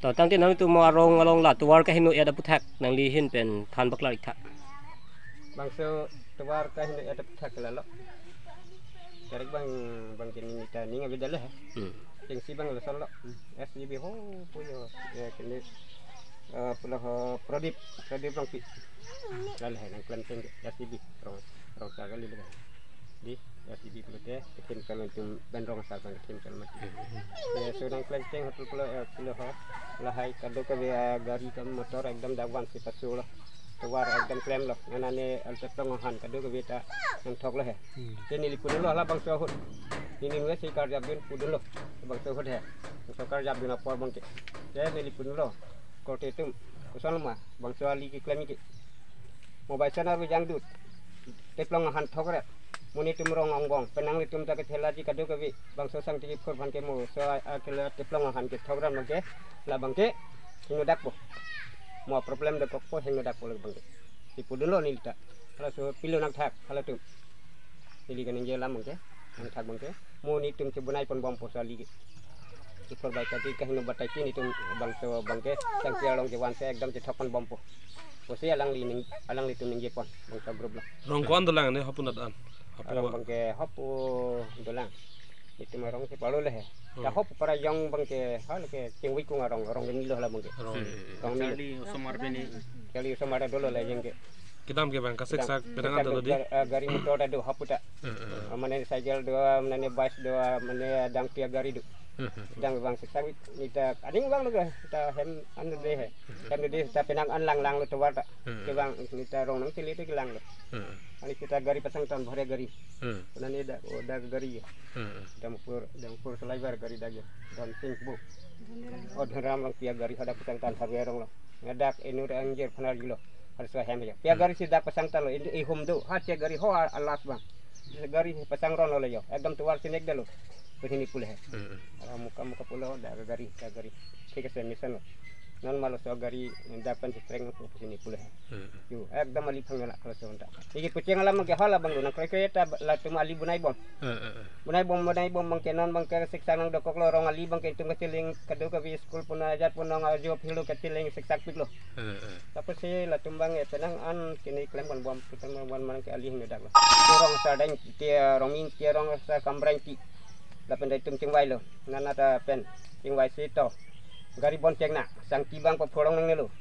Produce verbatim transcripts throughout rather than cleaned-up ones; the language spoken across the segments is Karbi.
To tangte nangtum arong along la tovar kaheno et aputhak nangli ahin pen than paklar ik tha. Bangso tovar kaheno et aputhak lalo. Karik bang, bang kini nita ning abidale he. Hmm. Kengsi bang lason lo. S G B ho puyo, ya kini, eh, pulo ho Pradip, Pradip Rongpi. Lalo he nangklem cheng S G B rong, rong sa kali lagi. Di S G B pulote kethim kal atum pen rong sa bang kethim kal mati. Ya so nangklem cheng hotel pulo, eh, pulo ho. Lahai kadokave, eh, gari kam motor ekdom dagwan si pasu lo. Tovar ekdom klem lo. Nana ne alteplong ahan kadokave ta nangthok lo he. Hmm. Ke neli pudun lo hala bangso ahut. Neli nue si karjap dun pudun lo. Bangso ahut he. Bangso karjap dun apor bangke. Ke neli pudun lo. Korte atum. Koson lo ma. Bangso ali keklem ke. Mobile sana ru jangdut. Teplong ahan thokret. Mo netum rong angbong. Pen nanglitum ta kethela ji kadokave. Bangso sang tiki phur phan ke mo. So a, a kela teplong ahan kethokret bangke. La bangke. Hingno dakpo. Mo problem dokokpo hingno dakpo lagi bangke. Si pudun lo neli ta. Halaso pilo nangthak halatum. Neli kaningje alam bangke. Nangthak bangke. Mo netum chebunai pon bompo so ali ke. Ipor bai kati kahingno batai ke netum bangso bangke. Sang tia long jewan se ekdom chethok pon bompo. Pusi alangli ning, alanglitum ningje pon. Bangso group lo. Rong ko-an dolang ne hapu nat an? Hapu. Arong bangke hapu dolang. Netum arong si palo le he. Hmm. Ya hapu para jong bangke hal ke chingwi kung arong, arong ke nilo hala bangke. Rong. Hmm. Rong nilo. Charli osomar pini. Charli osomar dolo la jengke. Kedam ke bang kasik kedam. Sak penang kedam dolo di. Gar-, eh, gari motor ta do hapu ta. Hmm, hmm. Mane cycle do, mane bus do, mane dang tia gari do. Hmm, hmm. Dang bang siksak nita aning bang lo ke, ta hem anu de he. Hem de ta penang an lang lang lo tovar ta. Hmm. Ke bang nita rong nangchele te kelang lo. Hmm. Ani kita gari pasang tan bhare gari. Hmm. Nani da, oh, da gari ya. Hmm. Dampur, dampur saliver gari da ya. Dam sing bu. Oh, Dhanram bang pia gari hadak pasang tan harwe rong lo. Ngadak inut angjir phan arjulo. Harus hem ya. Pia gari si dak pasang tan lo. Ini ihum do. Ha tia gari ho a-, alas bang. Gari pasang ron lo le yo. Ekdom tovar sinek dalo. Pini pule he. Hmm. Ara muka muka pulo da gari, da gari. Thik ase mission lo. Non malo so gari da pen si treng lo pini pule he. Hmm. Yo, ekdom ali phang na kalau so nta. Iki pucheng alam ke hala bang lo nang kre kre ta latum ali bunai bom. Hmm, hmm, hmm. Bunai bom, bunai bom bangke non bangke siksa nangdokok lo rong ali bangke itum kacheleng kadokave school pun ajat pun nang ajo philo kacheleng siksak pik lo. Hmm, hmm. Tapi si latum bang e penang an kini klem kon bom, klem kon bom man ke ali hingno dak lo. Rong sa dang tia, rong min tia, rong sa kambrang ti. Lapen dai tum chingvai lo. Nana ta pen chingvai si to. Gari bon cheng na, sang ti bang po phorong nangne lo.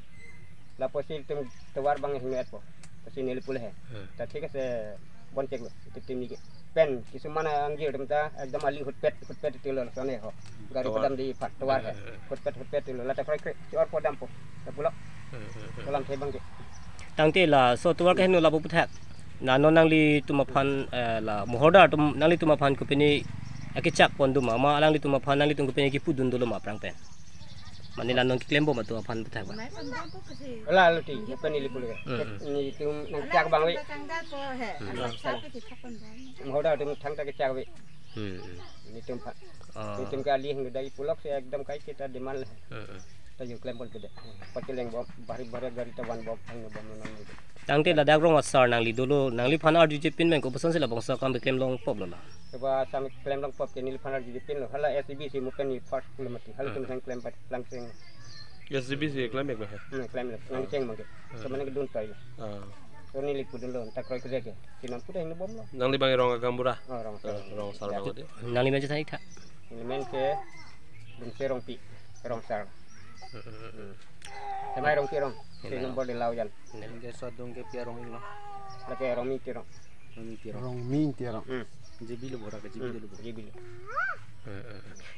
Lapusi tum tovar bang hingno et po. Pusi neli pule he. Hmm. Ta thik ase bon cheng lo. Itum tim ni ke. Pen, kisuman angjir dum ta, ekdom ali hutpet, hutpet ti lo sone ho. Gari tovar. Padam di pat, tovar he. Hmm, hmm, hmm. Hutpet, hutpet ti lo. Lata kre kre, chor podam po. Ta pulo. Hmm, hmm, hmm. Kolam the bang ke. Tangte laso tovar kaheno lapu puthak. Na non nanglitum aphan, eh, la mohordar atum nanglitum aphan kopine akechak pon doma ma alanglitum aphan nanglitum kopine kipudun dolo ma aphrang pen. Mane la non keklem bom atum aphan puthak ba. Ola lo ti, apa neli pule. Hmm, hmm. Netum nangchak bang we. Hmm. Mohordar atum thangta kechak we. Hmm, hmm. Netum pha. Oh. Netum ke ali hingno dai pulok si ekdom kai kita demand le. Hmm, hmm. Ta yo klem pon pede. Pacheleng bom, bari bari gari ta van bom, hingno bom non non. Tangte ladak rong asar nangli dolo, nangliphan arjuje pin bang kopuson si labangso akam keklem longpop lo la. Keba sam keklem longpop ke neliphan arjuje pin lo. Hala S G B si mo pen ni first pulo mati. Hala tum sang klem pat langsing. S G B si klem bek lo he? Hmm, klem lo. Nang cheng mangke. Hmm. Kemana kedun tai lo. Ah. So neli pudun lo, ta kroi kre ke. Sinan puda hingno bom lo. Nangli bang rong agam bura? Oh, rong asar. Eh, rong asar bang odi. Nangli men chethan ik tha. Neli men ke Bungse Rongpi, rong asar. Hmm. Hemai Rongpi rong. Si number de lau jan. Neli ke sodung ke pia rong lo. Lake Rongmi Tirong. Rongmi Tirong. Rongmi Tirong. Hmm. J B lo bora ke J B lo. Hmm. J B lo.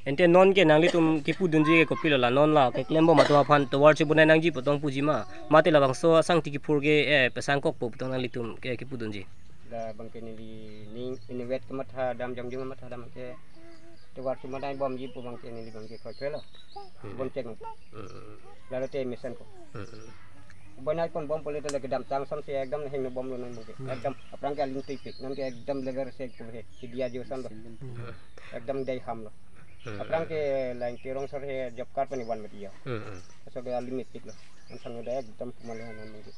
Ante non ke nanglitum kipudunji ke kopilo la non la keklem bom atum aphan tovar chebunai nangji pu tong puji ma. Mate labangso asang ti kiphur ke, eh, pesangkok pu tong nanglitum ke kipudunji. La bangke neli ning inutvet kematha dam jongjung kematha dam ke tovar chebunai bomji pu bangke neli bangke kroikre lo. Hmm. Bon cheng. Hmm. Lalo te mesen ko. Hmm. Bonai pon bom pule te lagi dam tang sam se ekdom hingno bom lo non bangke. Hmm. Ekdom aphrang ke aling tipik non ke ekdom lever se ko he. Si dia jo sam do. Hmm. Ekdom dei ham lo. Hmm. Aphrang ke lain ke rong sar he job card pani wan mati ya. Hmm, hmm. So ke limit tik lo. An sang udah ekdom kumale non bangke.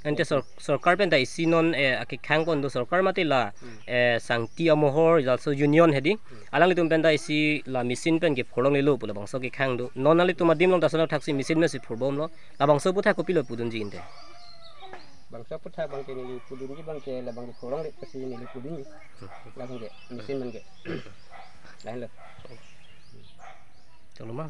Ante sor-, sorkar pen ta isi non, eh, akekhang pon do, sorkar mate la, eh, sangti amohor, laso union hedi. Alanglitum pen ta isi la machine pen kephurlonglelo pu labangso akekhang do. Non nanglitum adim along ta asonthot thaksi machine mesi phurbomlo. Labangso aputhak kopilo pudunji ante? Bangso aputhak abangke neli pudunji abangke labang kephurlongle pusi neli pudunji. Labangke machine abangke. Lahenlo. Chalo ma.